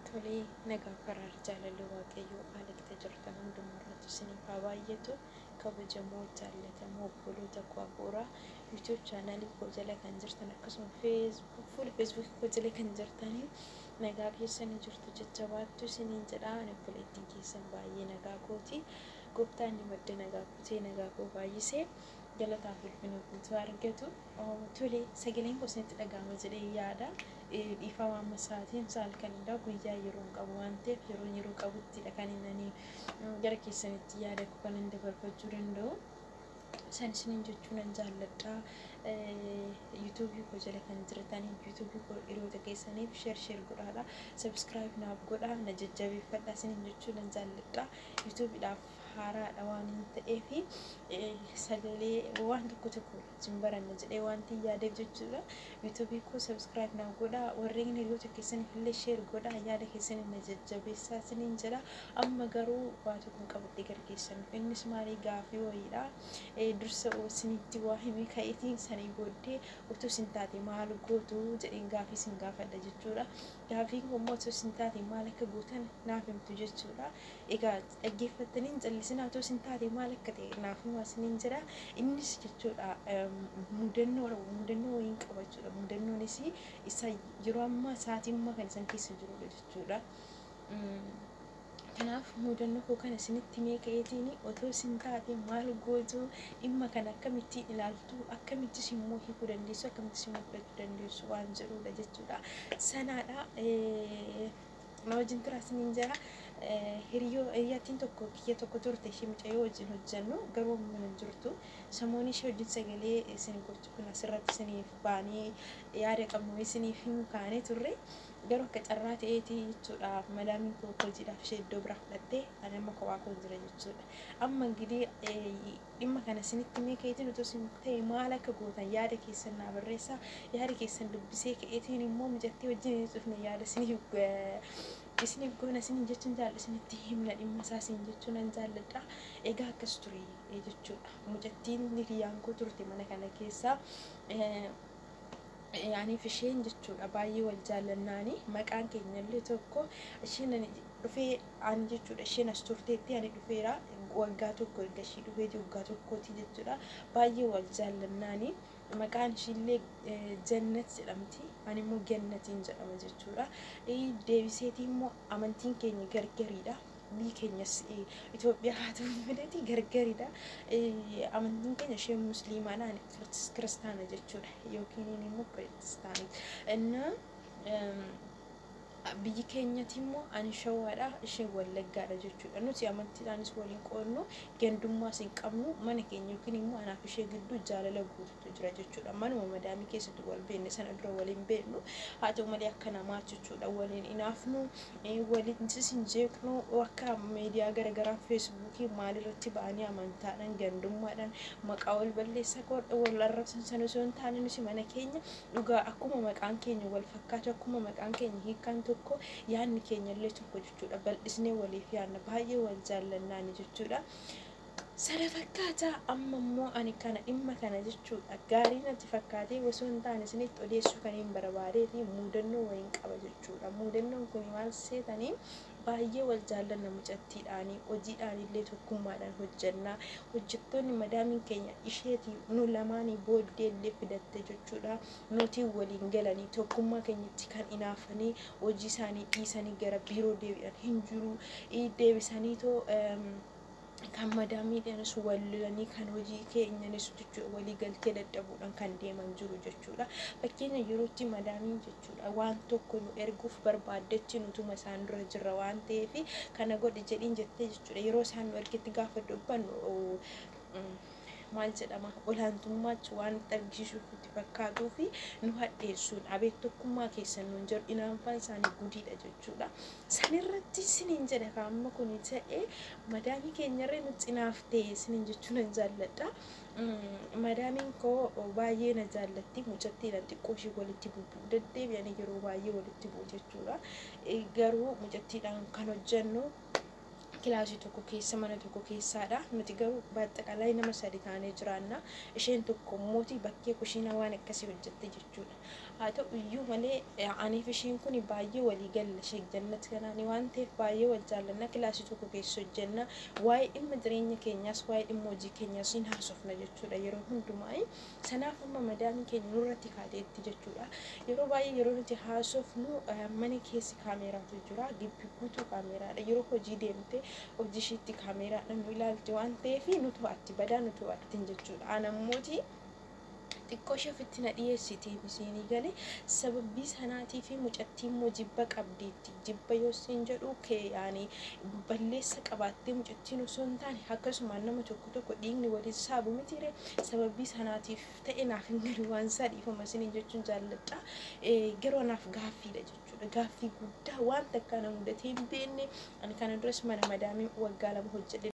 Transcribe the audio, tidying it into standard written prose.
Tolee, nagaa faraar jaalalli Waaqayyoo haala itti jirtan hundumarratti isiniif haa baay'atu. Kabajamoo, jaallatamoo obboloota koo hafuuraa, YouTube chaanaalii koo jala kan jirtan, akkasuma fuula Feesbuukii koo jala kan jirtanii, nagaa keessanii jirtu? Jajjabaattu isiniin jedha. Ani obboleettiin keessan baay'ee nagaa kooti. Gooftaan inni madda nagaa kutee nagaa koo baay'isee galataaf ulfina guutuu argatu. Tole, sagaleen koo isinitti dhaga'ama jedhee yaada. Dhiifama, amma sa'aatiin isaa halkanidha. Guyyaa yeroo hin qabu waan ta'eef, yeroo yeroo qabuttidha kan inni gara keessanitti yaada koo kan hin dabarfachuu danda'u. San isiniin jechuu nan jaalladha. Yuutuubii koo jala kan jirtan, yuutuubii koo hiriyoota keessaniif share share godhaadha. Subscribe naaf godhaa, na jajjabeeffadha isiniin jechuu nan jaalladha. Yuutuubiidhaaf haaraadha waan hin ta'eef, sagalee waan tokko tokko wajjin baranna jedhee wanti yaadeef jechuudha. Yuutuubii koo subscribe naaf godhaa. Warreen hiriyoota keessaniif illee share godhaa. Yaada keessaniif na jajjabeessaa isiniin jedha. Amma garuu waa tokko hin qabadhe gara keessan. Innis maali? Gaafii wayiidha. Dursa isinitti waa himee ka'eetiin, sanii booddee utuu isin taate maal gootu jedheen gaafii isin gaafadha jechuudha. Gaafiin kun immoo utuu isin taate maal akka gootan naaf himtu jechuudha. Egaa dhaggeeffattanii hin callisinaa, utuu isin taate maal akka ta'e naaf himaa isiniin jedha. Innis jechuudha mudannoo wayiin qaba jechuudha. Mudannoonis isa yeroo ammaa sa'aatii ammaa kan isan keessa jirudha jechuudha. Kanaaf mudannoo koo kana isinitti himee ka'eetiin, otoo isin taate maal gootu, dhimma kana akkamittiin ilaaltu, akkamittis immoo hiikuu dandeessu, akkamittis immoo fudhachuu dandeessu waan jedhudha jechuudha. Sanaadha. Na wajjin turaa isiniin jira. Hiriyaattiin tokko kiyya tokko turte, ishee mucayyoo wajjin hojjennu, garuu amma hin jirtu. Samoon ishee wajjin sagalee isin gochuu kun asirratti isiniif baanee yaada qabnu isiniif hin kaanee turre. Garuu akka carraa ta'eeti jechuudha. Madaamiin koo hojiidhaaf ishee iddoo biraa fudhattee, ani amma kophaa koo jira jechuudha. Amma ingidihi dhimma kana isinitti himee ka'eetiin, utuu isin ta'e maal akka gootan yaada keessan naa barreessaa. Yaada keessan dubbisee ka'eetiin immoo mijattee wajjin hin dhufne yaada isiniif goona isiniin jechuun jaalladha, isinitti himna dhimma isaa isin jechuun nan jaalladha. Egaa akkas ture jechuudha. Mucattiin hiriyaan koo turte mana kana keessa. Aniif isheen jechuudha baay'ee wal jaallannaani, maqaan keenya illee tokko. Isheen ani dhufee ani jechuudha, isheen as turteetti, ani dhufeera waggaa tokko, erga ishii dhufeeti waggaa tokkooti jechuudha. Baay'ee wal jaallannaani, maqaan ishiillee Jannat jedhamti, ani immoo Gannatiin jedhama jechuudha. Deebiseetii immoo amantiin keenya gargariidha. Biyyi keenyas Itoophiyaa haa ta'u maleeti gargaridha. Amantiin keenya, isheen musliimaadha, ani kiristaana jechuudha, yookiin immoo pirootestaanti. Innaa biyyi keenyatti immoo ani Shawaadha, isheen Wallaggaadha jechuudha. Nuti amantiidhaanis waliin qoodnu, gandummaas hin qabnu. Mana keenya yookiin immoo anaaf ishee gidduu jaalala guututu jira jechuudha. Manuma madaamii keessatti wal beekne, sana dura waliin beeknu. Haa ta'u malee akka namaa jechuudha waliin inaafnu, waliin hin jeeqnu. Akka miidiyaa garaagaraa Feesbuukii maalirratti ba'anii amantaadhaan gandummaadhaan maqaa wal balleessaa wal arrabsan sana osoo hin taane, nuti mana keenya dhugaa akkuma maqaan keenya wal fakkaatu, akkuma maqaan keenya hiikkaan tokko, yaadni keenya illee tokko jechuudha. Bal'isnee waliif yaadna, baay'ee wal jaallannaani jechuudha. Sana fakkaata. Amma immoo ani kana dhimma kana jechuudha gaarii natti fakkaatee osoo hin taane isinitti odeessuu kan hin barbaadee fi mudannoo wayiin qaba jechuudha. Mudannoon kun maal seetanii? Baay'ee wal jaallanna mucattiidhaanii, hojiidhaan illee tokkummaadhaan hojjannaa. Hojjettoonni madaamiin keenya isheetii nu lamaanii booddee illee fidatte jechuudha. Nuti waliin galanii tokkummaa keenyatti kan inaafanii hojii isaanii dhiisanii gara biiroo deebi'an hin jiru. Deebisanii too kan madaamiidhaanis wal lolanii, kan hojii keenyanis jechuudha walii galtee dadhabuudhaan kan deeman jiru jechuudha. Fakkeenya, yerootti madaamiin jechuudha waan tokko nu erguuf barbaaddetti, nutuma isaan dura jirra waan ta'eef, kana godhi jedhiin jettee jechuudha. Yeroo isaan nu ergetti gaafa dubbannu, maal jedhama, olaantummaatti waan itti argisiisuuf itti fakkaatuu fi nu hadheessuun abeet tokkummaa keessan nuun jedhu, inaanfaan isaanii gudiidha jechuudha. Sanirratti isiniin jedha, kaamma kun ta'e madaamii keenyarree nutti inaaf ta'e isiniin jechuu nan jaalladha. Madaamiin koo baay'ee na jaallatti. Mucattiidhaan xiqqoo ishee walitti bu'u deddeebi'anii, yeroo baay'ee walitti bu'u jechuudha. Garuu mucattiidhaan kan hojjennu Kilaasii tokko keessa, mana tokko keessaadha. Nuti garuu baaxaqalaa nama sadi taanee jiraanna. Isheen tokko immooti bakkee kushiinaa waan akkasii hojjette jechuudha. Haa ta'u iyyuu malee, aniif isheen kun baay'ee walii galla. Ishee Jannat kanaani waan ta'eef baay'ee wal jaallanna. Kilaasii tokko keessa hojjenna. Waa'ee dhimma jireenya keenyaas, waa'ee dhimma hojii keenyaas hin haasofna jechuudha yeroo hundumaa. Sanaaf amma madaamiin keenya nurratti kaateetti jechuudha. Yeroo baay'ee yeroo nuti haasofnu mana keessa kaameeraatu jira. Gibbi guutuu kaameeraadha. Yeroo hojii deemte hojii ishiitti kaameeraadhaan nu ilaalti waan ta'eef, nu to'atti, badaa nu to'attiin jechuudha. Anammooti xiqqoo ishee ofitti na dhiyeessiti isiinii galee. Sababii sanaatii fi mucattii immoo jibba qabdiitti. Jibba yoo isin jedhu yaani balleessa qabaattee mucattiin osoo hin taane, akkasumaan nama tokko tokko dhiigni waliin saabu mitiire, sababii sanaatiif ta'e naaf hin galu waan isaa, dhiifama isiniin jechuun jaalladha. Garuu anaaf gaaffiidha jechuudha. Gaaffii guddaa waan takka na mudatee hin beekne. Ani kana duras mana madaamii waggaa 2 hojjedhe.